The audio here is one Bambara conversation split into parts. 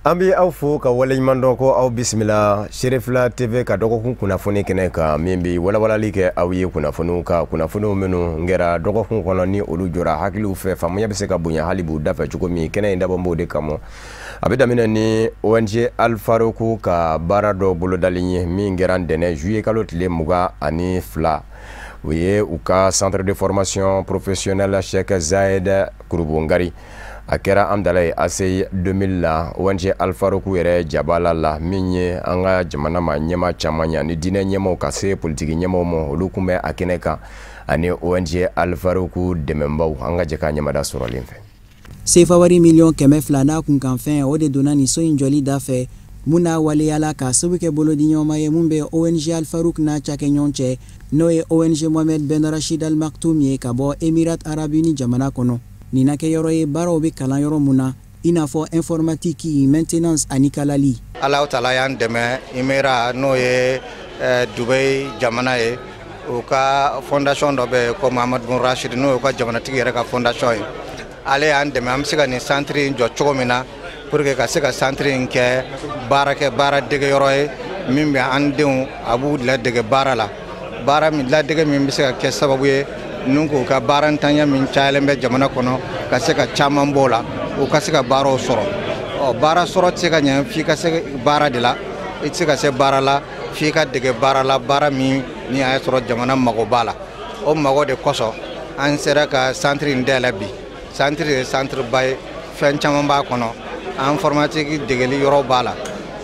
An bɛ aw fo ka waleɲuman dɔn ko aw bisimila Serifila TV ka dɔgɔkun kunnafoni kɛnɛ kan min bɛ walawalali kɛ aw ye kunnafoniw kan, kunnafoniw minnu kɛra dɔgɔkun kɔnɔ ni olu jɔra hakiliw fɛ, faamuya bɛ se ka bonya hali b'u dafɛ cogo min. Kɛnɛ in dabɔ b'o de kama. A bɛ daminɛ ni ONG Al Farouk ka baara dɔ bolodalen ye min kɛra ntɛnɛn juillet kalo tile 22. U ye u ka centre de formation professionnelle Cheikh Zayed Kurubongari. A kɛra Amdalaye ACI 2000 la ONG Al Farouk yɛrɛ jabala la min ye an ka jamana ma ɲɛmaa caman ye ani diinɛ ɲɛmaaw ka se politiki ɲɛmaaw ma, olu kun bɛ a kɛnɛ kan ani ONG Al Farouk dɛmɛbaw. An ka jɛ k'a ɲɛmada sɔrɔlen fɛ. Sefa wari 200 000 000 n'a kunkanfɛn, o de donna nin so in jɔli da fɛ mun n'a waleyala k'a sabu kɛ bolodiɲɔgɔnma ye mun bɛ ONG Al Farouk n'a cakɛɲɔgɔn cɛ, n'o ye ONG Mohamed Ben Rachid Al Maktoum ye ka bɔ Émirats Arabes Unis jamana kɔnɔ. Nin na kɛ yɔrɔ ye baaraw bɛ kalan yɔrɔ mun na, i n'a fɔ informatique, maintenance ani kalali. Alahu taala y'an dɛmɛ, Émirats, n'o ye Dubaï jamana ye, u ka fondation dɔ bɛ yen ko Mohamed Ben Rachid, n'o y'u ka jamanatigi yɛrɛ ka fondation ye. Ale y'an dɛmɛ an bɛ se ka nin centre in jɔ cogo min na pour que ka se ka centre in kɛ baarakɛ baara dege yɔrɔ ye min bɛ an denw a b'u ladege baara la, baara min ladege min bɛ se ka kɛ sababu ye n'u k'u ka baarantanya min cayalen bɛ jamana kɔnɔ ka se ka caman b'o la, u ka se ka baaraw sɔrɔ. Ɔ, baara sɔrɔ tɛ se ka ɲɛ f'i ka se baara de la. I tɛ se ka se baara la f'i ka dege baara la, baara min ni a y'a sɔrɔ jamana mago b'a la. O mago de kosɔn an sera ka centre in dayɛlɛ bi. Centre ye centre ba ye, fɛn caman b'a kɔnɔ. Informatique degeli yɔrɔ b'a la,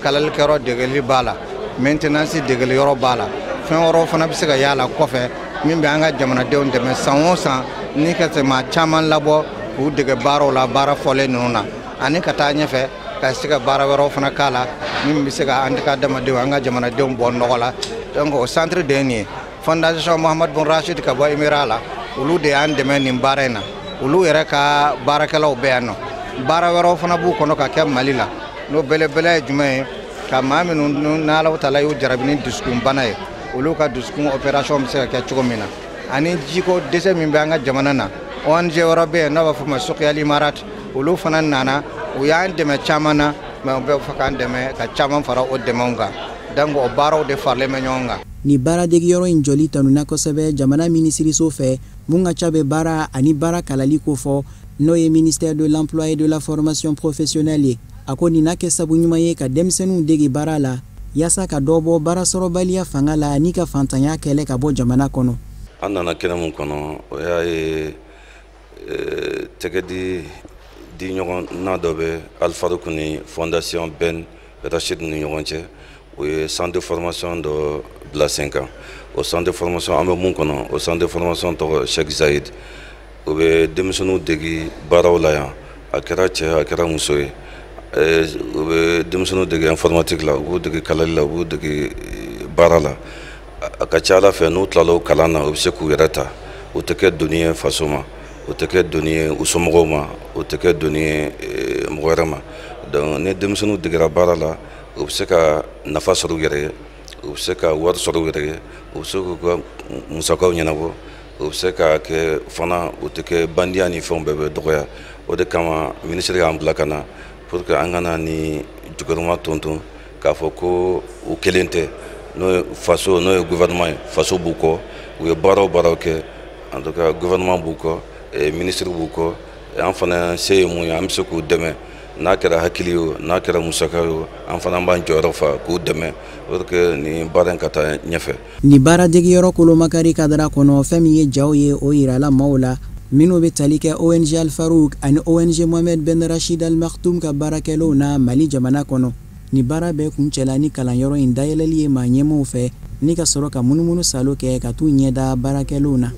kalalikɛyɔrɔ degeli b'a la, maintenance degeli yɔrɔ b'a la, fɛn wɛrɛw fana bɛ se ka y'a la kɔfɛ min bɛ an ka jamanadenw dɛmɛ san o san ni ka se maa caman labɔ k'u dege baaraw la, baara fɔlen ninnu na, ani ka taa ɲɛfɛ ka se ka baara wɛrɛw fana k'a la min bɛ se ka an ka adamadenw, an ka jamanadenw bɔ nɔgɔ la. Donc o centre de ye nin ye. Fondation Mohamed Ben Rachid ka bɔ Émirats la, olu de y'an dɛmɛ nin baara in na. Olu yɛrɛ ka baarakɛlaw bɛ yan nɔ, baara wɛrɛw fana b'u kɔnɔ ka kɛ Mali la. N'o belebele ye jumɛn ye? Ka maa minnu n'Alahu taala y'u jarabi ni dusukunbana ye, olu ka dusukun opération bɛ se ka kɛ cogo min na, ani jiko dɛsɛ min bɛ an ka jamana na. ONG wɛrɛ bɛ yen n'a b'a fɔ ma Sokiyali Marat, olu fana nana, u y'an dɛmɛ caman na, mais u bɛ fɛ k'an dɛmɛ ka caman fara o dɛmɛw kan. Donc o baaraw de faralen bɛ ɲɔgɔn kan. Nin baaradegeyɔrɔ in jɔli tanuna kosɛbɛ jamana minisiriso fɛ mun ka ca bɛ baara ani baara kalali kofɔ, n'o ye ministère de l'Emploi et de la Formation professionnelle ye. A ko nin n'a kɛ sabu ɲuman ye ka denmisɛnninw dege baara la yaasa ka dɔ bɔ baarasɔrɔbaliya fanga la ani ka fantanya kɛlɛ ka bɔ jamana kɔnɔ. An nana kɛnɛ mun kɔnɔ, o y'a ye tɛgɛ di di ɲɔgɔn na dɔ bɛ Al Farouk ni Fondation Ben Rachid ni ɲɔgɔn cɛ. O ye centre de formation dɔ bila sen kan. O centre de formation an bɛ mun kɔnɔ, o centre de formation tɔgɔ Cheikh Zayed. O bɛ denmisɛnninw degi baaraw la yan, a kɛra cɛ, a kɛra muso ye. U bɛ denmisɛnninw dege informatique la, u b'u dege kalali la, u b'u dege baara la. A ka ca Ala fɛ, n'u tilala o kalan na, u bɛ se k'u yɛrɛ ta. U tɛ kɛ doni ye faso ma, u tɛ kɛ doni ye u somɔgɔw ma, u tɛ kɛ doni ye mɔgɔ wɛrɛ ma. Donc ni denmisɛnninw degera baara la, u bɛ se ka nafa sɔrɔ u yɛrɛ ye, u bɛ se ka wari sɔrɔ u yɛrɛ ye, u bɛ se k'u ka musakaw ɲɛnabɔ, u bɛ se ka kɛ fana u tɛ kɛ bandiya ni fɛnw bɛɛ bɛ dɔgɔya. O de kama minisiri y'an bila ka na pour que an ka na ni jukɔrɔma tonton k'a fɔ ko u kelen tɛ, n'o ye faso, n'o ye gouvernement ye, faso b'u kɔ, u ye baara o baaraw kɛ, en tout cas gouvernement b'u kɔ, ministre b'u kɔ. An fana se ye mun ye, an bɛ se k'u dɛmɛ, n'a kɛra hakili ye o, n'a kɛra musaka ye o, an fana b'an jɔyɔrɔ fa k'u dɛmɛ pour que nin baara in ka taa ɲɛfɛ. Nin baaradegeyɔrɔ kolomakari kadara kɔnɔ, fɛn min ye jaw ye, o yirala maaw la minnu bɛ tali kɛ ONG Al Farouk ani ONG Mohamed Ben Rachid Al Maktoum ka baarakɛlaw na Mali jamana kɔnɔ. Nin baara bɛɛ kuncɛla ni kalanyɔrɔ in dayɛlɛli ye maa ɲɛmaaw fɛ ni ka sɔrɔ ka munumunu salo kɛ ka t'u ɲɛda baarakɛlaw na.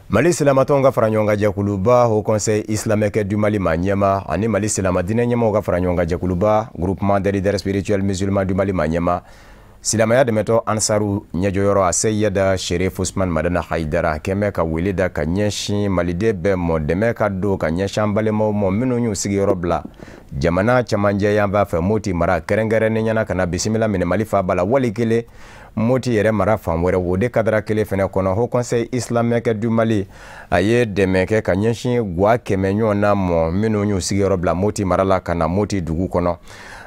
Mali silamatɔnw ka fara ɲɔgɔn kan jɛkuluba Haut Conseil islamique du Mali maa ɲɛma ani Mali silama diinɛ ɲɛmaaw ka fara ɲɔgɔn kan jɛkuluba Groupement des leaders spirituels musulmans du Mali maa ɲɛma Silamɛya dɛmɛtɔ Ansaru ɲɛjɔyɔrɔ a Seyida Sherif Usman Madani Hayidara kɛmɛ ka wele da ka ɲɛsin maliden bɛɛ mɔ, dɛmɛ ka don ka ɲɛsin an balimaw mɔ minnu y'u sigiyɔrɔ bila jamana camancɛ yanfan fɛ Moti mara, kɛrɛnkɛrɛnnen ɲɛna ka na bisimila minɛ Mali faaba la, wali kelen Moti yɛrɛ mara fan wɛrɛ. O de kadara kelen fɛnɛ kɔnɔ, Haut Conseil islamique du Mali a ye dɛmɛ kɛ ka ɲɛsin gwa 100 ɲɔgɔnna mɔ minnu y'u sigiyɔrɔ bila Moti mara la ka na Moti dugu kɔnɔ.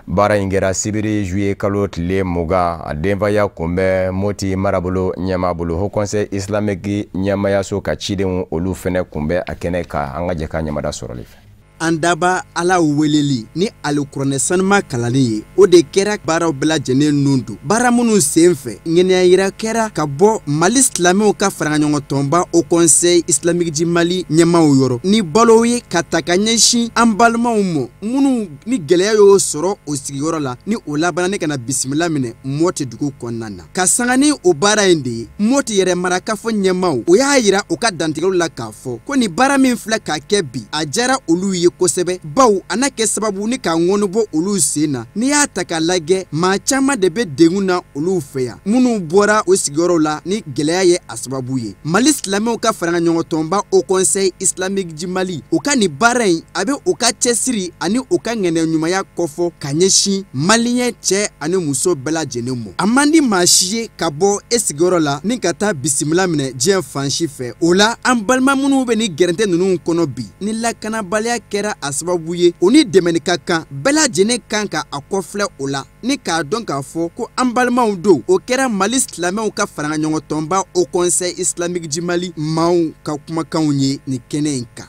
Baara in kɛra sibiri juillet kalo tile 20, a denbaya kun bɛ Moti marabolo ɲɛmaa bolo. Haut Conseil islamique ɲɛmayaso ka cidenw olu fɛnɛ kun bɛ a kɛnɛ kan. An ka jɛ k'a ɲamada sɔrɔli fɛ. An daba Ala weleli ni alikuranɛ sanuma kalanni ye, o de kɛra baaraw bɛɛ lajɛlen nun don. Baara minnu sen fɛ, ŋaniya yira kɛra ka bɔ Mali silamɛw ka faraɲɔgɔntɔnba Haut Conseil islamique du Mali ɲɛmaaw yɔrɔ ni balo ye ka ta ka ɲɛsin an balimaw ma minnu ni gɛlɛya y'o sɔrɔ o sigiyɔrɔ la, ni o labanna ne ka na bisimila minɛ Moti dugu kɔnɔna na. Ka sanga ni o baara in de ye, Moti yɛrɛ marakafo ɲɛmaaw o y'a yira u ka dantigɛliw la k'a fɔ ko nin baara min filɛ ka kɛ bi, a diyara olu ye kosɛbɛ, baw a n'a kɛ sababu ni ka ŋɔni bɔ olu sen na. N'i y'a ta k'a lajɛ, maa caman de bɛ degun na olu fɛ yan minnu bɔra o sigiyɔrɔw la ni gɛlɛya ye a sababu ye. Mali silamɛw ka faraɲɔgɔntɔnba Haut Conseil islamique du Mali o ka nin baara in, a bɛ u ka cɛsiri ani u ka ŋaniya ɲumanya kɔfɔ ka ɲɛsin maliyɛn cɛ ani muso bɛɛ lajɛlen ma. A man di maa si ye ka bɔ e sigiyɔrɔ la ni ka taa bisimila minɛ diɲɛ fan si fɛ. O la, an balima minnu bɛ ni gɛrɛntɛ ninnu kɔnɔ bi, ni lakanabaliya kɛra a sababu ye, o ni dɛmɛni ka kan, bɛɛ lajɛlen kan ka a kɔfilɛ o la ni k'a dɔn k'a fɔ ko an balimaw don. O kɛra Mali silamɛw ka faraɲɔgɔntɔnba Haut Conseil islamique du Mali maaw ka kumakanw ye nin kɛnɛ in kan.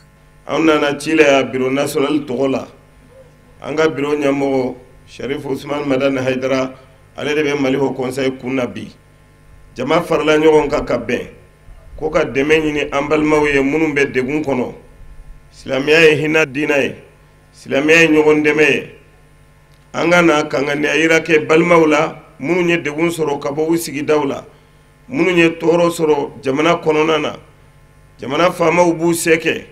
An nana ci la yan bureau national tɔgɔ la. An ka bureau ɲɛmɔgɔ Sherif Usman Madani Hayidara, ale de bɛ Mali Haut Conseil kun na bi. Jama farala ɲɔgɔn kan ka bɛn ko ka dɛmɛ ɲini an balimaw ye minnu bɛ degun kɔnɔ. Silamɛya ye hinɛ diinɛ ye, silamɛya ye ɲɔgɔn dɛmɛ ye. An ka na ka ŋaniya yira kɛ balimaw la minnu ye degun sɔrɔ ka bɔ u sigidaw la, minnu ye tɔɔrɔ sɔrɔ jamana kɔnɔna na. Jamana faamaw b'u se kɛ,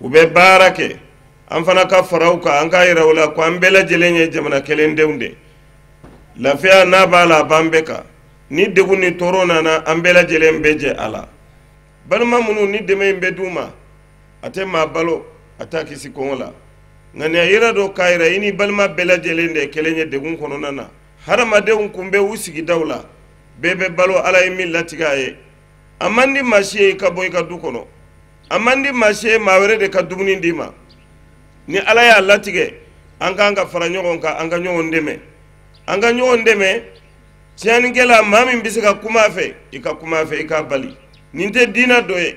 u bɛ baara kɛ, an fana ka fara u kan, an k'a yira u la ko an bɛɛ lajɛlen ye jamana kelendenw de. Lafiya n'a b'a la, a b'an bɛɛ kan. Ni degun ni tɔɔrɔ nana, an bɛɛ lajɛlen bɛ jɛ a la. Balima minnu ni dɛmɛ in bɛ d'u ma, a tɛ maa balo, a t'a kisi kɔngɔ la. Ŋaniya yira dɔ k'a yira i ni balima bɛɛ lajɛlen de ye kelen ye degun kɔnɔna na. Hadamadenw kun bɛ u sigidaw la, bɛɛ bɛ balo Ala ye min latigɛ a ye. A man di maa si ye i ka bɔ i ka du kɔnɔ, a man di maa si ye maa wɛrɛ de ka dumuni d'i ma. Ni Ala y'a latigɛ, an k'an ka fara ɲɔgɔn kan, an ka ɲɔgɔn dɛmɛ, an ka ɲɔgɔn dɛmɛ. Tiɲɛnikɛla, maa min bɛ se ka kuma a fɛ, i ka kuma a fɛ, i k'a bali. Nin tɛ diinɛ dɔ ye,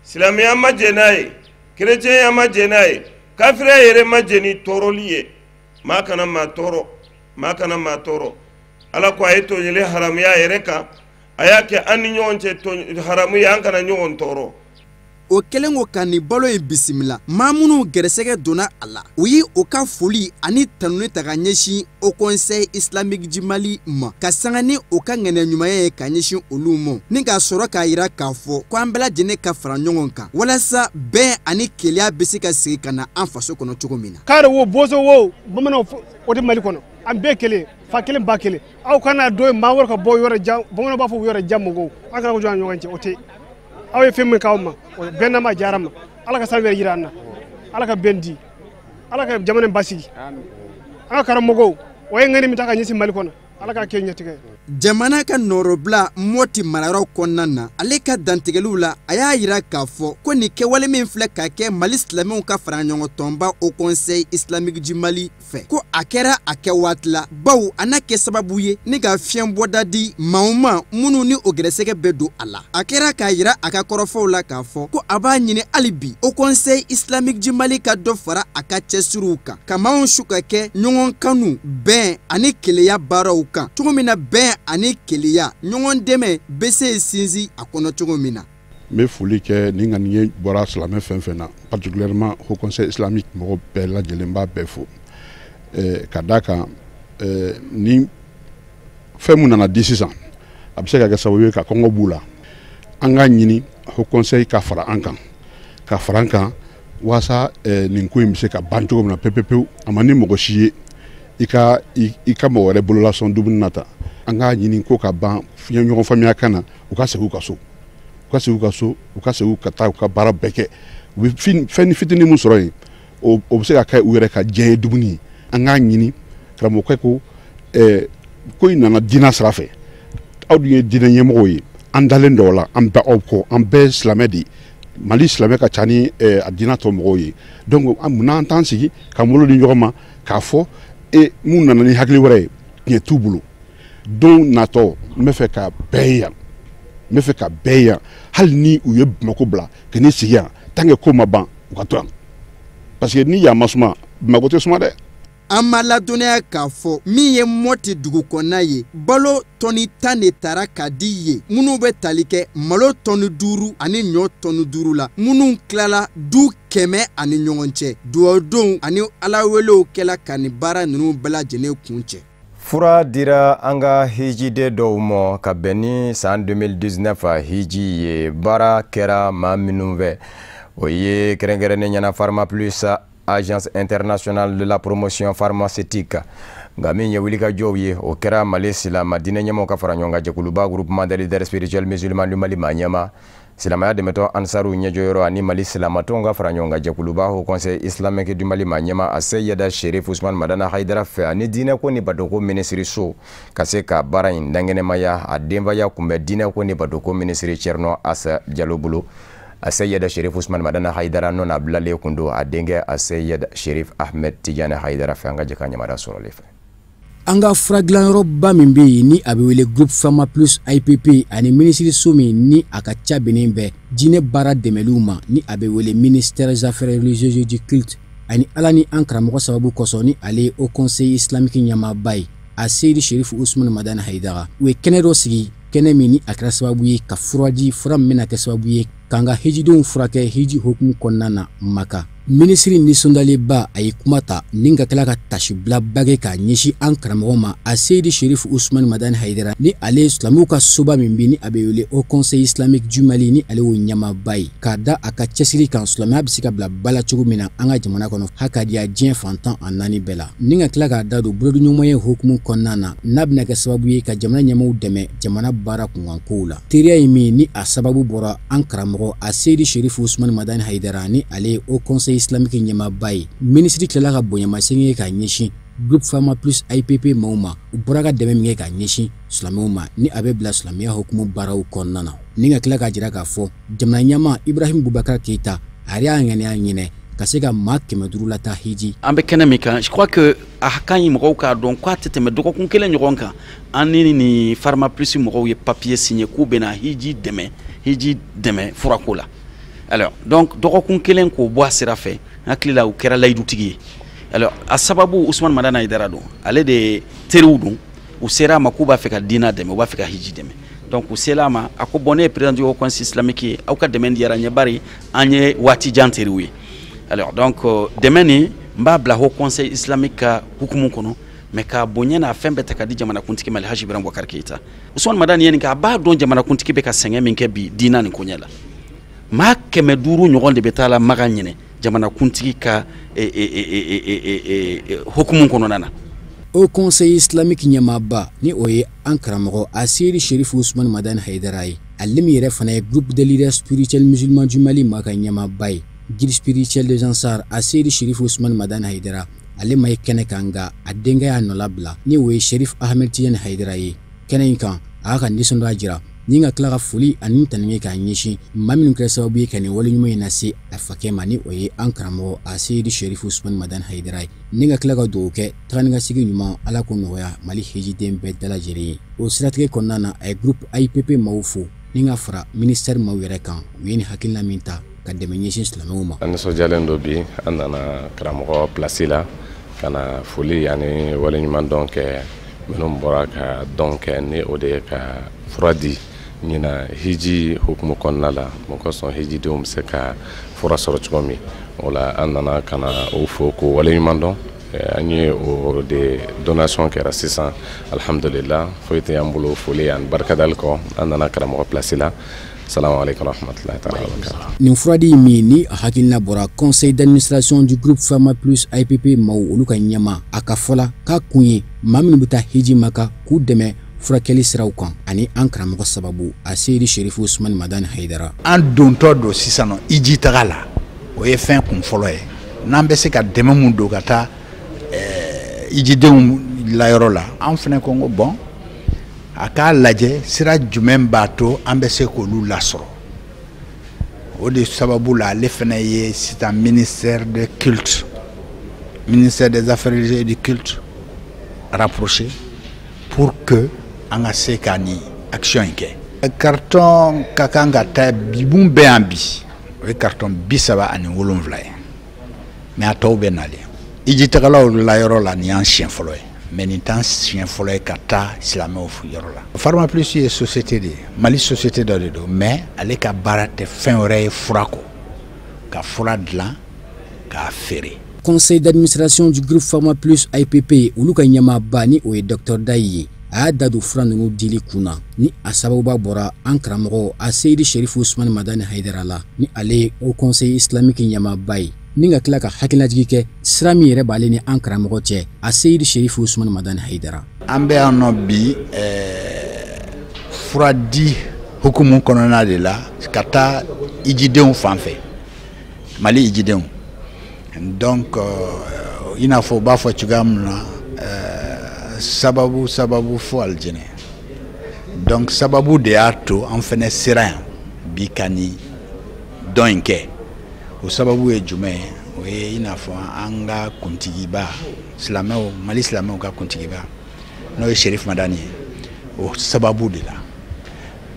silamɛya ma jɛn n'a ye, kerecɛnya ma jɛn n'a ye, kafiriya yɛrɛ ma jɛn ni tɔɔrɔli ye. Maa kana maa tɔɔrɔ, maa kana maa tɔɔrɔ. Ala ko a ye tɔɲɔli haramuya a yɛrɛ kan, a y'a kɛ an ni ɲɔgɔn cɛ haramu ye, an kana ɲɔgɔn tɔɔrɔ. O kɛlen ko ka nin balo in bisimila, maa minnu gɛrɛsɛgɛ donna a la, u ye u ka foli ani tanuni ta ka ɲɛsin Haut Conseil islamique du Mali ma, ka sanga ni u ka ŋaniya ɲumanya ye ka ɲɛsin olu ma, ni k'a sɔrɔ k'a yira k'a fɔ ko an bɛɛ lajɛlen ka fara ɲɔgɔn kan walasa bɛn ani kelenya bɛ se ka segin ka na an faso kɔnɔ cogo min na. Kari wo, bozo wo, bamananw, o tɛ Mali kɔnɔ, an bɛɛ kelen, fa kelen ba kelen. Aw kana dɔ ye maa wɛrɛ ka bɔ yɔrɔ jan, bamananw b'a fɔ yɔrɔ jan mɔgɔw, an kana ko jɔ an ɲɔgɔn cɛ, o tɛ. Aw ye fɛn min k'aw ma, o bɛn n'a ma diyara ma. Ala ka san wɛrɛ yira an na, Ala ka bɛn di, Ala ka jamana in basigi. An ka karamɔgɔw, o ye ŋani min ta ka ɲɛsin Mali kɔnɔ, Ala k'a kɛ ɲɛtigɛ ye. Jamana ka nɔrɔbila Moti marayɔrɔ kɔnɔna na, ale ka dantigɛliw la, a y'a yira k'a fɔ ko nin kɛwale min filɛ ka kɛ Mali silamɛw ka faraɲɔgɔntɔnba Haut Conseil islamique du Mali fɛ, ko a kɛra a kɛ waati la, baw a n'a kɛ sababu ye ni ka fiɲɛ bɔda di maaw ma minnu ni o gɛrɛsɛgɛ bɛ don a la. A kɛra k'a yira a ka kɔrɔfɔw la k'a fɔ ko a b'a ɲini hali bi Haut Conseil islamique du Mali ka dɔ fara a ka cɛsiriw kan, ka maaw su ka kɛ ɲɔgɔn kanu, bɛn ani kelenya baaraw kan cogo min na, bɛn ani kelenya, ɲɔgɔn dɛmɛ bɛ se sinsin a kɔnɔ cogo min na. N bɛ foli kɛ ni ŋaniye bɔra silamɛ fɛn fɛn na, particulièrement Haut Conseil islamique mɔgɔ bɛɛ lajɛlen b'a bɛɛ fo. Ka d'a kan, ni fɛn mun nana di sisan, a bɛ se ka kɛ sababu ye ka kɔngɔ b'u la. An k'a ɲini Haut Conseil ka fara an kan, ka fara an kan walasa nin ko in bɛ se ka ban cogo min na pewu pewu. A ma ni mɔgɔ si ye i ka mɔgɔ wɛrɛ bololasɔn dumuni na ta. An k'a ɲini ko ka ban ɲɔgɔn faamuya kan na, u ka segin u ka so, u ka segin u ka so, u ka segin ka taa u ka baara bɛɛ kɛ. U bɛ fɛn fitinin min sɔrɔ yen, o bɛ se ka kɛ u yɛrɛ ka diɲɛ ye dumuni ye. An k'a ɲini karamɔgɔkɛ ko ko in nana diinɛ sira fɛ, aw dun ye diinɛ ɲɛmɔgɔw ye, an dalen dɔw la, an bɛ aw kɔ, an bɛɛ silamɛ de ye. Mali silamɛ ka ca ni a diinɛ tɔ mɔgɔw ye. Donc munna an t'an sigi k'an bolo di ɲɔgɔn ma k'a fɔ mun nana ni hakili wɛrɛ ye, tiɲɛ t'u bolo. Don natɔ n bɛ fɛ ka bɛɛ ye yan, n bɛ fɛ ka bɛɛ ye yan, hali ni u ye Bamakɔ bila ka n'i sigi yan, tant que ko ma ban, u ka to yan, parce que ni yan ma suma, Bamakɔ tɛ suma dɛ. An ma ladɔnniya k'a fɔ min ye Mɔti dugu kɔnɔna ye, balo tɔni 10 de tara ka di ye, minnu bɛ tali kɛ malo tɔni 5 ani ɲɔ tɔni 5 la, minnu tilala du 100 ani ɲɔgɔn cɛ. Dugawudenw ani alawelew kɛla ka nin baara ninnu bɛɛ lajɛlen kun cɛ. Fura dira an ka hijiden dɔw ma ka bɛn ni san 2019 hiji ye. Baara kɛra maa minnu fɛ, o ye kɛrɛnkɛrɛnnen ɲɛna Pharma Plus, Agence internationale de la promotion pharmaceutique. Nka min ye wulikajɔw ye, o kɛra Mali silama diinɛ ɲɛmɔgɔw ka fara ɲɔgɔn kan jɛkuluba Groupement des leaders spirituels musulmans du Mali maa ɲɛma, silamɛya dɛmɛtɔ Ansaru ɲɛjɔyɔrɔ ani Mali silamatɔnw ka fara ɲɔgɔn kan jɛkuluba Haut Conseil islamique du Mali maa ɲɛma Aseyida Sherif Usman Madana Hayidara fɛ, ani diinɛko ni batoko minisiriso ka se ka baara in dankɛnɛmaya. A denbaya kun bɛ diinɛko ni batoko minisiri Thierno Assa Diallo bolo. Aseyida Sherif Usman Madana Hayidara nɔ n'a bilalen kun don a denkɛ Aseyida Sherif Ahmed Tidiane Hayidara fɛ. An ka jɛ ka ɲamada sɔrɔli fɛ. An ka furadilanyɔrɔba min bɛ yen ni a bɛ wele Groupe Pharma Plus IPP, ani minisiriso min ni a ka ca bɛnnen bɛ diinɛ baara dɛmɛliw ma ni a bɛ wele ministère des affaires religieuses du culte, ani Ala ni an karamɔgɔ sababu kosɔn ni ale ye Haut Conseil islamique ɲɛmaaba ye Aseyidi Sherif Usman Madani Hayidara, u ye kɛnɛ dɔ sigi, kɛnɛ min ni a kɛra sababu ye ka fura di, fura min bɛna kɛ sababu ye k'an ka hijidenw furakɛ hiji hukumu kɔnɔna na Maka. Minisiri nisɔndiyalenba a ye kuma ta ni ka tila ka tasibilaba kɛ k'a ɲɛsin an karamɔgɔ ma Aseyidi Sherif Usman Madani Hayidara, ni ale ye silamɛw ka soba min bɛ ni a bɛ wele Haut Conseil islamique du Mali, ni ale y'o ɲɛmaaba ye, k'a da a ka cɛsiri kan silamɛya bɛ se ka bila ba la cogo min na an ka jamana kɔnɔ, ha ka diya diɲɛ fan 14 bɛɛ la, ni ka tila k'a da don bolodiɲɔgɔnye hukumu kɔnɔna na n'a bɛna kɛ sababu ye ka jamana ɲɛmaaw dɛmɛ jamana baara kunkankow la. Teriya ye min ni a sababu bɔra an karamɔgɔ Aseyidi Sherif Usman Madani Hayidara, ni ale ye Haut Conseil islamique ɲɛmaaba ye. Minisiri tilala ka bonyamasegin kɛ k'a ɲɛsin Groupe Pharma Plus IPP maaw ma, u bɔra ka dɛmɛ min kɛ k'a ɲɛsin silamɛw ma ni a bɛ bila silamɛya hukumu baaraw kɔnɔna na, ni ka tila k'a jira k'a fɔ jamana ɲɛmaa Ibrahim Boubacar Keïta a yɛrɛ y'a ŋaniya ɲinɛ ka se ka maa 500 lataa hiji. An bɛ kɛnɛ min kan, je crois que a ka ɲi mɔgɔw k'a dɔn k'a tɛ tɛmɛ dɔgɔkun kelen ɲɔgɔn kan, an ni Pharma Plus mɔgɔw ye papier signé k'u bɛna hiji dɛmɛ furako la. Alors donc dɔgɔkun kelen k'o bɔ a sira fɛ, n hakili la u kɛra layidutigi ye. Alors a sababu Usman Madani Hayidara don, ale de teriw don, u sera a ma k'u b'a fɛ ka diinɛ dɛmɛ, u b'a fɛ ka hiji dɛmɛ. Donc u sera a ma, a ko bon, ne ye président du Haut Conseil islamique ye, aw ka dɛmɛ diyara n ye, bari an ye waati jan teriw ye. Alors donc dɛmɛ nin n b'a bila Haut Conseil islamique ka hukumu kɔnɔ, mais k'a bonya n'a fɛn bɛɛ ta ka di jamanakuntigi ma, Alhaji Ibrahim Boubacar Keïta. Usman Madani ye nin kɛ, a b'a dɔn jamanakuntigi bɛ ka sɛgɛn min kɛ bi diinɛ nin koɲɛ la. Maa 500 ɲɔgɔn de bɛ taa la Maga ɲinɛ jamanakuntigi ka hukumu kɔnɔna na. Haut Conseil islamique ɲɛmaaba ni o ye an karamɔgɔ Aseyidi Sherif Usman Madani Hayidara ye, ale min yɛrɛ fana ye Groupe des leaders spirituels musulmans du Mali maa ka ɲɛmaaba ye, guide spirituel des Ansar Aseyidi Sherif Usman Madani Hayidara, ale ma ye kɛnɛ kan, nka a denkɛ y'a nɔla bila ni o ye Sherif Ahmed Tidiane Hayidara ye. Kɛnɛ in kan a y'a ka nisɔndiya jira ni ka tila ka foli ani tanuni k'a ɲɛsin maa minnu kɛra sababu ye ka nin wale ɲuman in lase a fakɛ ma, ni o ye an karamɔgɔ Aseyidi Sherif Usman Madani Hayidara ye, ni ka tila ka dugawu kɛ taga ni ka segin ɲuman Ala k'o nɔgɔya Mali hijiden bɛɛ dalajɛlen ye. O siratigɛ kɔnɔna na a ye Groupe IPP maaw fo ni ka fara ministère maaw yɛrɛ kan, u ye nin hakilina min ta ka dɛmɛ ɲɛsin silamɛw ma. An nisɔndiyalen don bi, an nana karamɔgɔ place la ka na foli ani waleɲuman dɔn kɛ minnu bɔra ka dɔn kɛ, ni o de ye ka fura di ɲina hiji hukumu kɔnɔna la, mun kosɔn hijidenw bɛ se ka fura sɔrɔ cogo min. O la an nana ka na o fo k'o waleɲuman dɔn. An ye o de donation kɛra sisan, alhamdulillah, foyi tɛ an bolo foli ani barikadali kɔ. An nana karamɔgɔ place la. Salam alaikum warahmatullahi ta'ala wabarakatuh. Nin furadi min ni a hakilina bɔra conseil d'administration du groupe Pharma Plus IPP maaw olu ka ɲɛma, a ka fɔ la k'a kun ye maa minnu bɛ taa hiji Maka k'u dɛmɛ Furakɛli siraw kan ani an karamɔgɔ sababu a Seyidi Sherifu Usumani Madani Hayidara. An dontɔ don sisan nɔ hiji taga la, o ye fɛn kun fɔlɔ ye. N'an bɛ se ka dɛmɛ mun don ka taa hijidenw layɔrɔ la, an fana ko ko bon, a k'a lajɛ sira jumɛn b'a to an bɛ se k'olu lasɔrɔ. O de sababu la, ale fana ye sisan ministère de culte, ministère des Affaires religieuses et du culte rapproché pour que an ka se ka nin action in kɛ. Carton ka kan ka taa bi, mun bɛ yan bi, o ye carton 37 ye, mais a tɔw bɛ nalen. Hijitagalaw layɔrɔ la, nin y'an siɲɛ fɔlɔ ye, mais nin t'an siɲɛ fɔlɔ ye ka taa silamɛw yɔrɔ la. Pharma Plus ye société de ye, Mali société dɔ de don, mais ale ka baara tɛ fɛn wɛrɛ ye fura kɔ, ka fura dilan k'a feere. Conseil d'administration du groupe Pharma Plus AIPP, olu ka ɲɛmaaba ni o ye Dr Dayi ye, a y'a da don fura ninnu dili kun na, ni a sababuba bɔra an karamɔgɔ a Seyidi Sherifu Usumani Madani Hayidara la, ni ale ye Haut Conseil islamique ɲɛmaaba ye, ni ka tila ka hakililajigi kɛ sira min yɛrɛ b'ale ni an karamɔgɔ cɛ, a Seyidi Sherifu Usumani Madani Hayidara. An bɛ yan nɔ bi fura di hukumu kɔnɔna de la ka taa hijidenw fan fɛ, Mali hijidenw. Donc i n'a fɔ u b'a fɔ cogoya min na, sababu sababu fo alijinɛ. Donc sababu de y'a to an fɛnɛ sera yan bi ka nin dɔn in kɛ. O sababu ye jumɛn ye? O ye i n'a fɔ an ka kuntigiba, silamɛw, Mali silamɛw ka kuntigiba, n'o ye Sherif Madani ye, o sababu de la,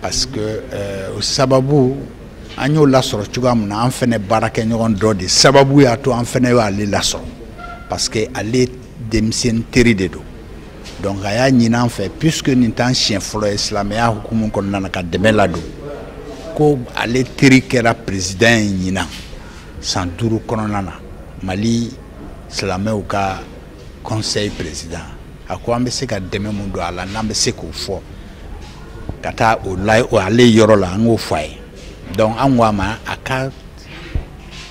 parce que o sababu an y'o lasɔrɔ cogoya min na, an fɛnɛ baarakɛɲɔgɔn dɔ de sababu y'a to an fɛnɛ y'ale lasɔrɔ, parce que ale denmisɛnnin teri de don. Donc a y'a ɲini an fɛ, puisque nin t'an siɲɛ fɔlɔ ye silamɛya hukumu kɔnɔna na ka dɛmɛ ladon, ko ale teri kɛra président ye ɲinan san 5 kɔnɔna na, Mali silamɛw ka conseil président. A ko an bɛ se ka dɛmɛ mun don a la, n'an bɛ se k'o fɔ ka taa o la o ale yɔrɔ la, an k'o fɔ a ye. Donc an ko a ma a ka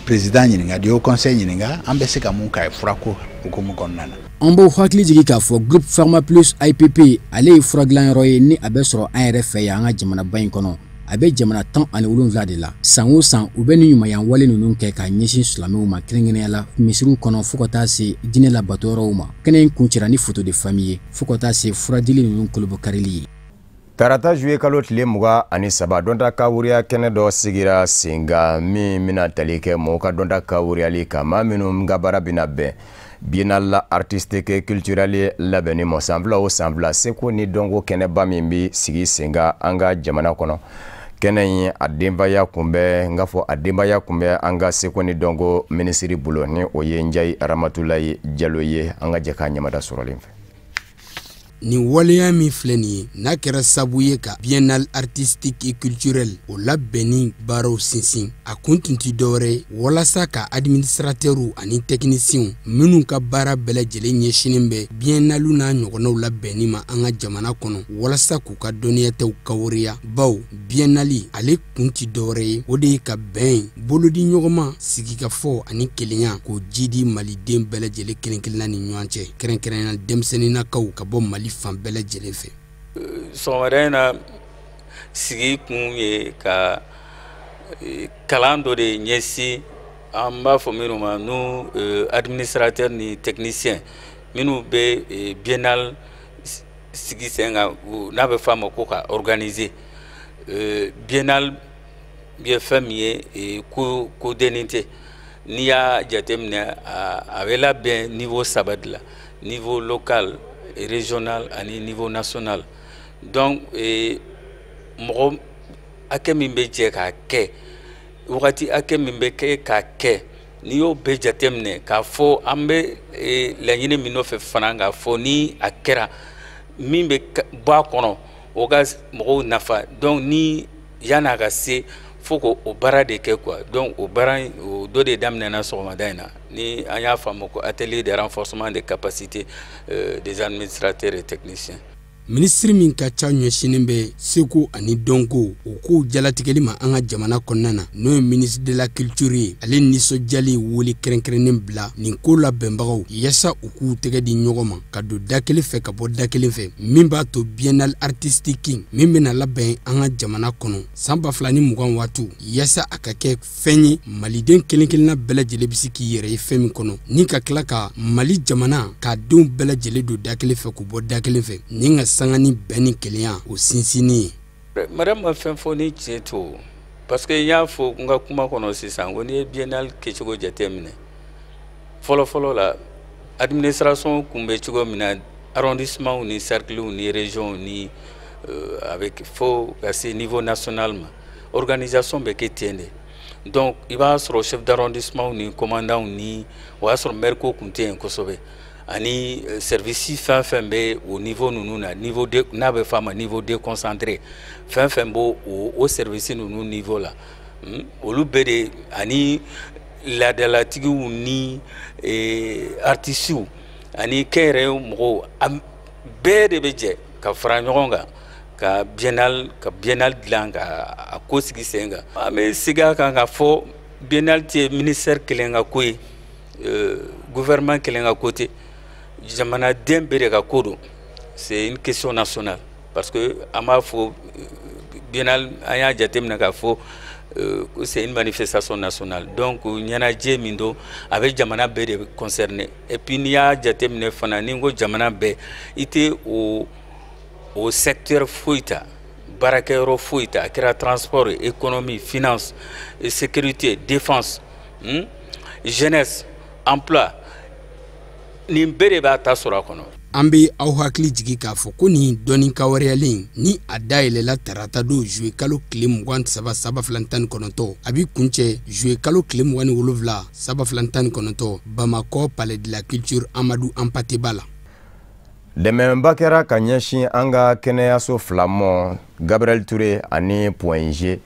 président ɲininka, de haut conseil ɲininka, an bɛ se ka mun k'a ye furako hukumu kɔnɔna na. An b'aw hakili jigin k'a fɔ groupe Pharma Plus AIPP, ale ye fura dilanyɔrɔ ye ni a bɛ sɔrɔ an yɛrɛ fɛ yan, an ka jamanaba in kɔnɔ. A bɛ jamana 17 de la. San o san, u bɛ nin ɲumanya wale ninnu kɛ k'a ɲɛsin silamɛw ma, kɛrɛnkɛrɛnnenya la misiriw kɔnɔ, fo ka taa se diinɛ labato yɔrɔw ma. Kɛnɛ in kuncɛra ni photo de famille ye, fo ka taa se furadili ninnu kolobokarili ye. Tarata juillet kalo tile 23, dɔnta kawuriya kɛnɛ dɔ sigira sen kan min bɛna tali kɛ mɔgɔw ka dɔnta kawuriyali kan, maa minnu ka baara bɛna bɛn biennale artistique culturelle labɛnni ma san 2 o san 2, seko ni dɔnko kɛnɛba min bɛ sigi sen kan an ka jamana kɔnɔ. Kɛnɛ in a denbaya kun bɛ n k'a fɔ a denbaya kun bɛ an ka seko ni dɔnko minisiri bolo, ni o ye Njayi Ramatulayi Jalo ye. An ka jɛ k'a ɲamada sɔrɔlen fɛ. Nin waleya min filɛ nin ye, n'a kɛra sabu ye ka biennale artistique et culturelle o labɛnni baaraw sinsin, a kun tun ti dɔwɛrɛ ye walasa ka administratɛrw ani tɛkinisiɲɛw minnu ka baara bɛɛ lajɛlen ɲɛsinen bɛ biennale n'a ɲɔgɔnnaw labɛnni ma an ka jamana kɔnɔ, walasa k'u ka dɔnniyataw kawuriya. Baw biennale ale kun ti dɔwɛrɛ ye, o de ye ka bɛn, bolodi ɲɔgɔnma, sigikafɔ ani kelenya k'o jidi maliden bɛɛ lajɛlen kelen kelenna ni ɲɔgɔn cɛ, kɛrɛnkɛrɛnnenya denmisɛnninnakaw ka bɔ Mali fan bɛɛ lajɛlen fɛ. Sɔgɔmada in na, sigi kun ye ka kalan dɔ de ɲɛsin an b'a fɔ minnu ma n'u administrateur ni technicien minnu bɛ biennale sigi sen kan, n'a bɛ fɔ a ma ko ka organiser biennale. Ye fɛn min ye, ko ko dennin tɛ. N'i y'a jateminɛ, a bɛ labɛn niveau saba de la: niveau local, régional ani niveau national. Donc mɔgɔ hakɛ min bɛ jɛ k'a kɛ, wagati hakɛ min bɛ kɛ k'a kɛ, n'i y'o bɛɛ jateminɛ k'a fɔ an bɛ laɲini min nɔfɛ fana, k'a fɔ ni a kɛra min bɛ bɔ a kɔnɔ, o ka mɔgɔw nafa. Donc ni yan'a ka se fo k'o baara de kɛ quoi. Donc o baara in, o dɔ de daminɛna sɔgɔmada in na, ni an y'a faamu ko atelier de renforcement des capacités des administrateurs et techniciens. Minisiri min ka ca ɲɛsinnen bɛ seko ani dɔnko o kow jalatigɛli ma an ka jamana kɔnɔna na, n'o ye ministre de la culture ye, ale nisɔndiyali wele kɛrɛnkɛrɛnnen bila nin ko labɛnbagaw yaasa u k'u tɛgɛ di ɲɔgɔn ma ka don da kelen fɛ ka bɔ da kelen fɛ, min b'a to biennale artistique min bɛna labɛn an ka jamana kɔnɔ san 2020 waatiw, yaasa a ka kɛ fɛn ye maliden kelen kelenna bɛɛ lajɛlen bɛ se k'i yɛrɛ ye fɛn min kɔnɔ, ni ka tila ka Mali jamana k'a denw bɛɛ lajɛlen don da kelen fɛ k'u bɔ da kelen fɛ, ni ka sanga ni bɛn ni kelenya o sinsinni ye. Madame ma fɛn fɔ ni tiɲɛ to, parce que n y'a fɔ n ka kuma kɔnɔ sisan ko n'i ye biennale kɛcogo jateminɛ, fɔlɔ-fɔlɔ la administration kun bɛ cogo min na, arrondissement ni cercle ni région ni avec fo ka se niveau national ma, organisation bɛ kɛ ten de. Donc i b'a sɔrɔ chef d'arrondissement ni commandant ni o y'a sɔrɔ maire ko kun tɛ yen kosɛbɛ, ani service fɛn fɛn bɛ o niveau ninnu na, niveau de n'a bɛ f'a ma niveau déconcentré, fɛn fɛn b'o o service ninnu niveau la, olu bɛɛ de ani laadalatigiw ni artistes ani kɛnyɛrɛye mɔgɔw bɛɛ de bɛ jɛ ka fara ɲɔgɔn kan ka biennale dilan ka a ko sigi sen kan. An bɛ segin a kan k'a fɔ biennale tɛ ministère kelen ka ko ye, gouvernement kelen ka ko tɛ, jamanaden bɛɛ de ka ko don. C'est une question nationale, parce que an b'a fɔ biennale, an y'a jateminɛ k'a fɔ c'est une manifestation nationale. Donc ɲɛnajɛ min don, a bɛ jamana bɛɛ de concerner. Et puis n'i y'a jateminɛ fana, ni n ko jamana bɛɛ, i tɛ o secteur foyi ta, baarakɛyɔrɔ foyi ta, a kɛra transport, économie, finance, sécurité, défense, jeunesse, emploi, nin bɛɛ de b'a ta sɔrɔ a kɔnɔ. An bɛ aw hakili jigi k'a fɔ ko nin dɔnni kawariyalen ni a dayɛlɛla tarata don zuwe kalo tile 23 2019, a bɛ kuncɛ zuwe kalo tile 27 2019, Bamakɔ, Palais de la Culture Amadou Hampâté Bâ la. Dɛmɛba kɛra ka ɲɛsin an ka kɛnɛyaso fila mɔ, Gabriel Touré ani Point G.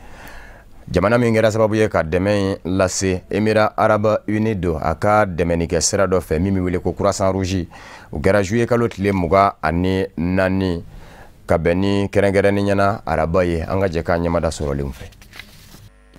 Jamana min kɛra sababu ye ka dɛmɛ in lase, Émirats Arabes Unis don, a ka dɛmɛnikɛ sira dɔ fɛ min bɛ wele ko Croissant Rouge. O kɛra juillet kalo tile 24, ka bɛn ni kɛrɛnkɛrɛnni ɲɛna araba ye. An ka jɛ k'a ɲɛmada sɔrɔlenw fɛ.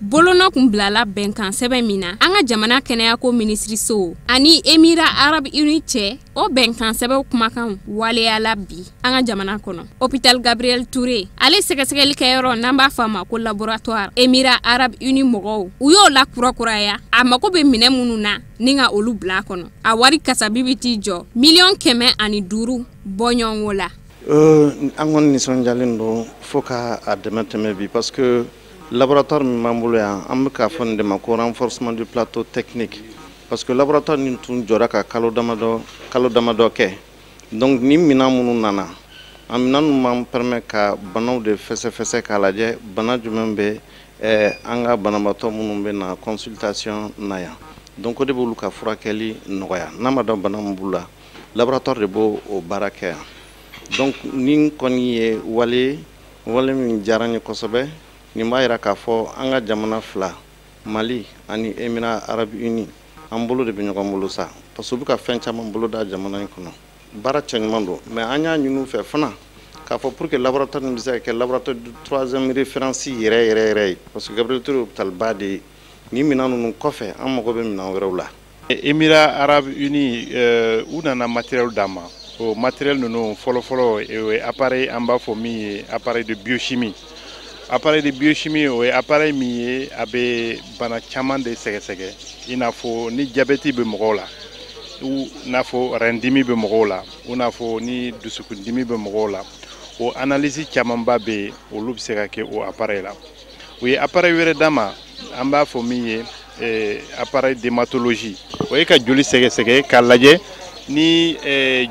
Bolonɔ kun bilala bɛnkan sɛbɛn min na an ka jamana kɛnɛyako minisiriso ani Émirats Arabes Unis cɛ, o bɛnkan sɛbɛnw kumakan waleyala bi an ka jamana kɔnɔ. Hôpital Gabriel Touré, ale sɛgɛsɛgɛli kɛyɔrɔ n'an b'a fɔ a ma ko laboratoire, Émirats Arabes Unis mɔgɔw u y'o la kurakuraya, a mago bɛ minɛ minnu na ni ka olu bila a kɔnɔ. A wari kasabi bɛ t'i jɔ miliyɔn 105 bɔɲɔgɔnko la. An kɔni nisɔndiyalen don fo ka a dɛmɛ tɛmɛ bi, parce que laboratoire min b'an bolo yan, an bɛ k'a fɔ nin de ma ko renforcement du plateau technique, parce que laboratoire nin tun jɔra ka kalo damadɔ kɛ. Donc ni minɛn minnu nana, a minɛn ninnu b'an permet ka banaw de fɛsɛfɛsɛ k'a lajɛ bana jumɛn bɛ an ka banabaatɔ minnu bɛ na consultation na yan. Donc o de b'olu ka furakɛli nɔgɔya. N'a ma dɔn bana min b'u la, laboratoire de b'o o baara kɛ yan. Donc nin kɔni ye wale min diyara n ye kosɛbɛ. Nin b'a yira k'a fɔ an ka jamana fila, Mali ani Émirats Arabes Unis, an bolo de bɛ ɲɔgɔn bolo sa, parce que u bɛ ka fɛn caman bolo da jamana in kɔnɔ. Baara cɛɲuman don, mais an y'a ɲini u fɛ fana k'a fɔ pour que laboratoire nin bɛ se ka kɛ laboratoire de troisième référence yɛrɛ yɛrɛ yɛrɛ ye, parce que Gabriel Touré hôpital ba de ye. Nin minɛn ninnu kɔfɛ, an mago bɛ minɛn wɛrɛw la. Émirats Arabes Unis u nana matériel d'an ma. O matériel ninnu, fɔlɔ-fɔlɔ, o ye appareil an b'a fɔ min ye appareil de biochimie. Appareil de biochimie, o ye appareil min ye a bɛ bana caman de sɛgɛsɛgɛ, i n'a fɔ ni diabète bɛ mɔgɔw la, u n'a fɔ rein-dimi bɛ mɔgɔw la, u n'a fɔ ni dusukundimi bɛ mɔgɔw la. O analyse camanba bɛ yen, olu bɛ se ka kɛ o appareil la. U ye appareil wɛrɛ d'an ma, an b'a fɔ min ye appareil d'hématologie. O ye ka joli sɛgɛsɛgɛ k'a lajɛ ni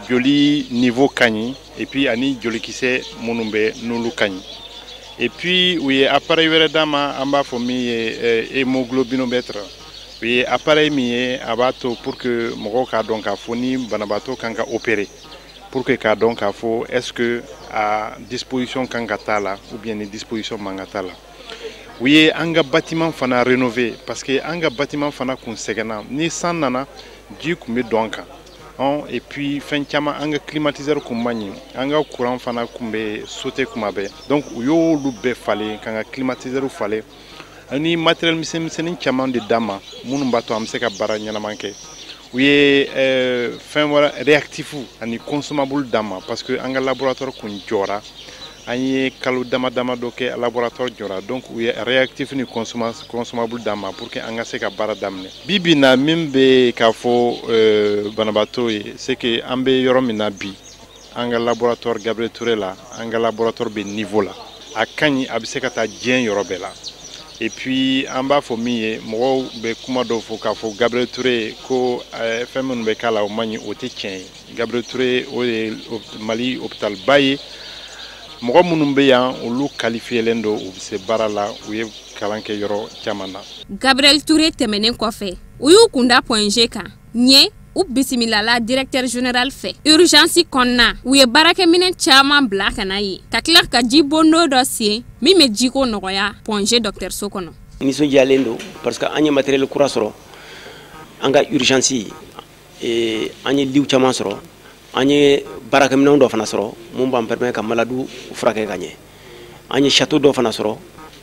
joli niveau ka ɲi, et puis ani jolikisɛ minnu bɛ n'olu ka ɲi. Et puis u ye appareil wɛrɛ d'an ma, an b'a fɔ min ye hémoglobinomètre. O ye appareil min ye a b'a to pour que mɔgɔw k'a dɔn k'a fɔ ni banabaatɔ kan ka opérer, pour que k'a dɔn k'a fɔ est-ce que a disposition kan ka t'a la ou bien ni disposition man ka t'a la. U ye an ka bâtiment fana rénover, parce que an ka bâtiment fana kun sɛgɛnna. Ni san nana, ji kun bɛ don an kan. Et puis fɛn caman, an ka climatiseur kun man ɲi, an ka courant fana kun bɛ sauter kuma bɛɛ. Donc u y'olu bɛɛ falen, k'an ka climatiseur falen ani matériel misɛnmisɛnnin caman de d'an ma minnu b'a to an bɛ se ka baara ɲɛnaman kɛ. U ye fɛn wɛrɛ, réactif ani consommable d'an ma, parce que an ka laboratoire kun jɔra. An ye kalo dama dama dɔ kɛ, laboratoire jɔra. Donc u ye réactif ni consommable d'an ma pour que an ka se ka baara daminɛ. Bi bi na, min bɛ k'a fɔ banabaatɔ ye, c'est que an bɛ yɔrɔ min na bi, an ka laboratoire Gabriel Touré la, an ka laboratoire bɛ niveau la, a ka ɲi, a bɛ se ka taa diɲɛ yɔrɔ bɛɛ la. Et puis an b'a fɔ min ye, mɔgɔw bɛ kuma dɔw fɔ k'a fɔ Gabriel Touré ko fɛn minnu bɛ k'a la, o man ɲi. O tɛ tiɲɛ ye. Gabriel Touré, o ye Mali hôpital ba ye. Mɔgɔ minnu bɛ yan, olu qualifiélen don, u bɛ se baara la, u ye kalan kɛ yɔrɔ caman na. Gabriel Touré tɛmɛnen kɔfɛ, u y'u kunda Point G kan ɲɛ. U bisimilala directeur général fɛ. Urgence kɔnɔna, u ye baarakɛminɛn caman bila ka na yen, ka tila ka ji bondo dɔ sen min bɛ jiko nɔgɔya Point G dɔgɔtɔrɔso kɔnɔ. Nisɔndiyalen don parce que an ye matériel kura sɔrɔ an ka urgence, an ye litw caman sɔrɔ, an ye baarakɛminɛnw dɔ fana sɔrɔ mun b'an permet ka malades furakɛ ka ɲɛ. An ye château dɔ fana sɔrɔ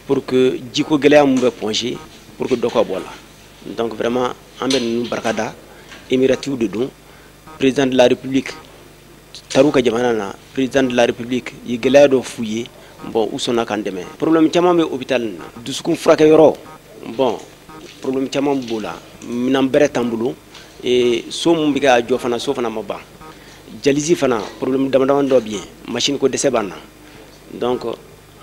pour que jiko gɛlɛya mun bɛ Point G, pour que dɔ ka bɔ a la. Donc vraiment, an bɛ ninnu barika da. Émiratiw de don. Président de la République taar'u ka jamana na, président de la République ye gɛlɛya dɔ f'u ye. Bon, u sɔnna k'an dɛmɛ. Problème caman bɛ hôpital nin na, dusukun furakɛyɔrɔ, bon, problème caman b'o la, minɛn bɛrɛ t'an bolo. So mun bɛ ka jɔ fana, so fana ma ban. Dialyse fana, problème dama dama dɔ bɛ yen, machine ko dɛsɛ b'an na. Donc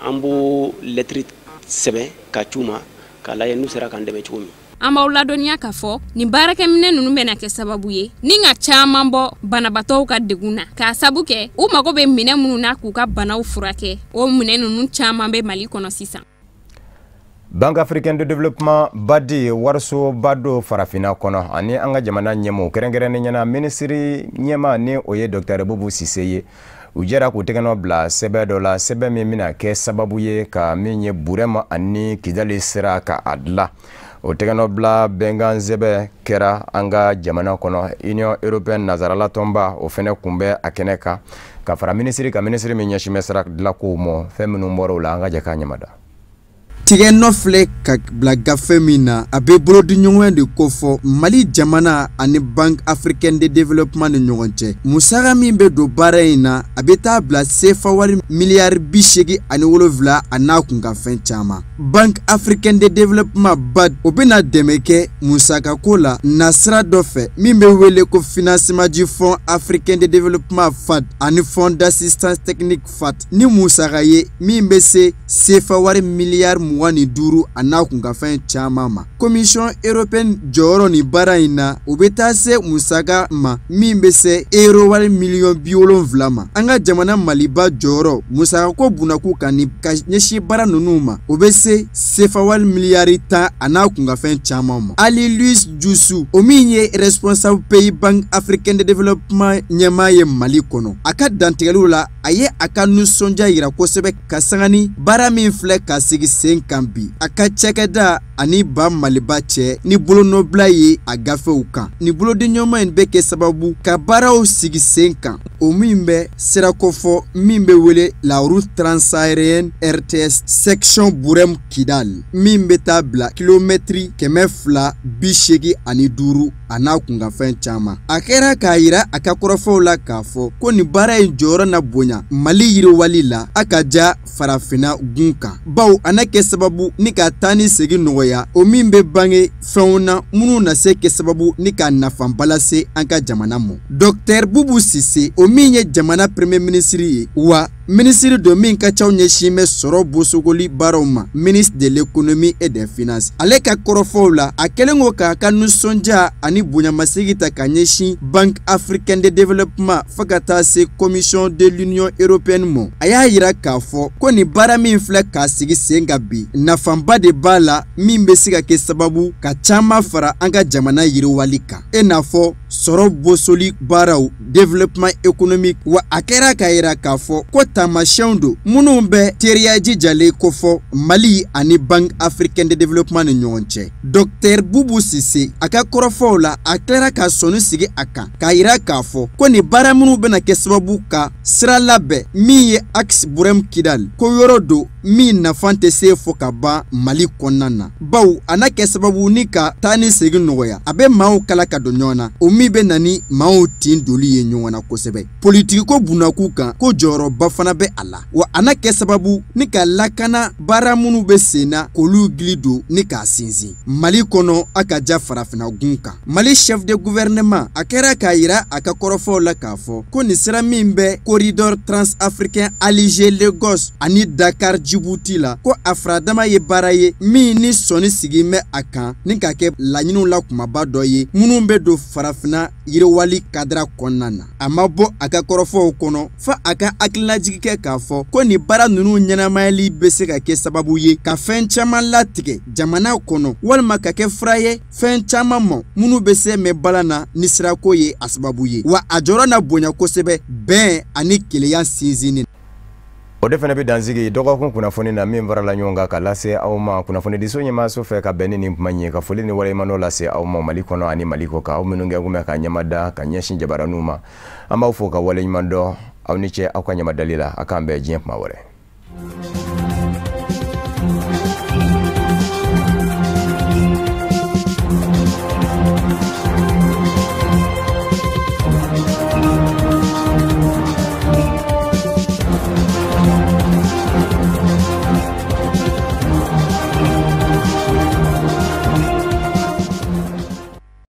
an b'o lettre sɛbɛn ka c'u ma k'a lajɛ n'u sera k'an dɛmɛ cogo min. An b'aw ladɔnniya k'a fɔ nin baarakɛminɛ ninnu bɛna kɛ sababu ye ni ka caman bɔ banabaatɔw ka degun na, k'a sabu kɛ u mago bɛ minɛ minnu na k'u ka banaw furakɛ, o minɛ ninnu caman bɛ Mali kɔnɔ sisan. Banque africaine de développement, BAD, warisoba do farafinna kɔnɔ, ani an ka jamana ɲɛmɔgɔ, kɛrɛnkɛrɛnnen ɲɛna minisiri ɲɛma, ni o ye Docteur Boubou Cissé ye, u jɛra k'u tɛgɛnɔ bila sɛbɛn dɔ la, sɛbɛn min bɛna kɛ sababu ye ka min ye Burema ani Kidali sera ka a dilan. O tɛgɛnɔ bila bɛnkan sɛbɛn kɛra an ka jamana kɔnɔ. Union européenne, nazarala tɔnba, o fɛnɛ kun bɛ a kɛnɛ kan ka fara minisiri ka, minisiri min ɲɛsin bɛ sira dilankow ma. Fɛn minnu bɔra o la, an ka jɛ k'a ɲɛmada. Tigɛ nɔ filɛ ka bila gafe min na, a bɛ bolodiɲɔgɔnya de kofɔ Mali jamana ani Banque africaine de développement ni ɲɔgɔn cɛ. Musaka min bɛ don baara in na, a bɛ taa bila sefa wari miliyari 87 a n'a kunkanfɛn caman. Banque africaine de développement, BAD, o bɛna dɛmɛ kɛ musakako la nasira dɔ fɛ min bɛ wele ko financement du Fonds africain de développement, FAD, ani Fonds d'assistance technique, FAT, ni musaka ye min bɛ se sefa wari miliyari 25 a n'a kunkanfɛn caman ma. Commission européenne jɔyɔrɔ nin baara in na, o bɛ taa se musaka ma min bɛ se euro wari miliyɔn 70 ma. An ka jamana Maliba jɔyɔrɔ musakako bunakun kan ni ka ɲɛsin baara ninnu ma, o bɛ se sefa wari miliyari 10 a n'a kunkanfɛn caman ma. Ali Louis Djoussou, o min ye responsable pays Banque africaine de développement ɲɛmaa ye Mali kɔnɔ, a ka dantigɛliw la, a ye a ka nisɔndiya yira kosɛbɛ ka sanga ni baara min filɛ ka sigi sen kan bi a ka cakɛda ani ba Maliba cɛ ni bolonɔbila ye a gafew kan. Ni bolodiɲɔgɔnma in bɛ kɛ sababu ka baaraw sigi sen kan, o min bɛ sirakofɔ min bɛ wele la route transsaharienne RTS section Burem Kidal, min bɛ taa bila kilomɛtiri 285 a n'a kunkanfɛn caman. A kɛra k'a yira a ka kɔrɔfɔw la k'a fɔ ko nin baara in jɔyɔrɔ na bonya Mali yiriwali la a ka ja farafinna gun kan, bawo a na kɛ sababu ni ka taa ni segin nɔgɔya, o min bɛ bange fɛnw na minnu na se kɛ sababu ni ka nafaba lase an ka jamana ma. Docteur Boubou Cissé, o min ye jamana premier ministre ye, wa minisiri don min ka caw ɲɛsin bɛ sɔrɔ bosogoli baaraw ma, ministre de l'économie et des finances, ale ka kɔrɔfɔw la, a kɛlen ko k'a ka nisɔndiya ani bonyamasegin ta ka ɲɛsin Banque africaine de développement fo ka taa se Commission de l'Union européenne ma, a y'a yira k'a fɔ ko nin baara min filɛ k'a sigi sen kan bi, nafaba de b'a la min bɛ se ka kɛ sababu ka caman fara an ka jamana yiriwali kan, e n'a fɔ Sɔrɔ bosoli baaraw, développement économique. Wa a kɛra k'a yira k'a fɔ ko taamasiyɛnw don minnu bɛ teriya jijalen kofɔ Mali ani Banque africaine de développement ni ɲɔgɔn cɛ. Docteur Bubu Sise, a ka kɔrɔfɔw la, a tilara ka sɔnni sigi a kan k'a yira k'a fɔ ko nin baara minnu bɛna kɛ sababu ka sira labɛn min ye axe Burem Kidal, ko yɔrɔ don min nafa tɛ se fɔ ka ban Mali kɔnɔna na, bawo a n'a kɛ sababu ni ka taa ni segin nɔgɔya, a bɛ maaw kala ka don ɲɔgɔn na, o min bɛ na ni maaw tin doli ye ɲɔgɔn na kosɛbɛ. Politikiko bunakun kan, ko jɔyɔrɔba fana bɛ a la, wa a n'a kɛ sababu ni ka lakana baara minnu bɛ sen na, k'olu gili don ni k'a sinsin Mali kɔnɔ, a ka ja farafinna gun kan. Mali chef de gouvernement, a kɛra k'a yira a ka kɔrɔfɔw la k'a fɔ ko nin sira min bɛ corridor transafricain Alger Lagos ani Dakar Djibouti la, ko a faradama ye baara ye min ni sɔnni sigi bɛ a kan ni ka kɛ laɲiniw la kumaba dɔ ye minnu bɛ don farafinna yiriwali kadira kɔnɔna na. A ma bɔ a ka kɔrɔfɔw kɔnɔ fo a ka hakililajigi kɛ k'a fɔ ko nin baara ninnu ɲɛnamayali bɛ se ka kɛ sababu ye ka fɛn caman latigɛ jamana kɔnɔ, walima ka kɛ fura ye fɛn caman ma minnu bɛ se mɛn balan na ni sirako ye a sababu ye, wa a jɔyɔrɔ na bonya kosɛbɛ bɛn ani kelenya sinsinni. O de fana bɛ dansigi dɔgɔkun kunnafoni na min farala ɲɔgɔn kan ka lase aw ma kunnafonidiso ɲɛmaaso fɛ ka bɛn ni nin kuma in ye, ka foli ni waleɲumandɔn lase aw ma Mali kɔnɔ ani Mali kɔ kan, aw minnu kɛ kun bɛ ka ɲɛmada ka ɲɛsin jabaraninw ma. An b'aw fo ka waleɲuman dɔn. Aw ni ce aw ka ɲɛmadali la. A k'an bɛn diɲɛ kuma wɛrɛ.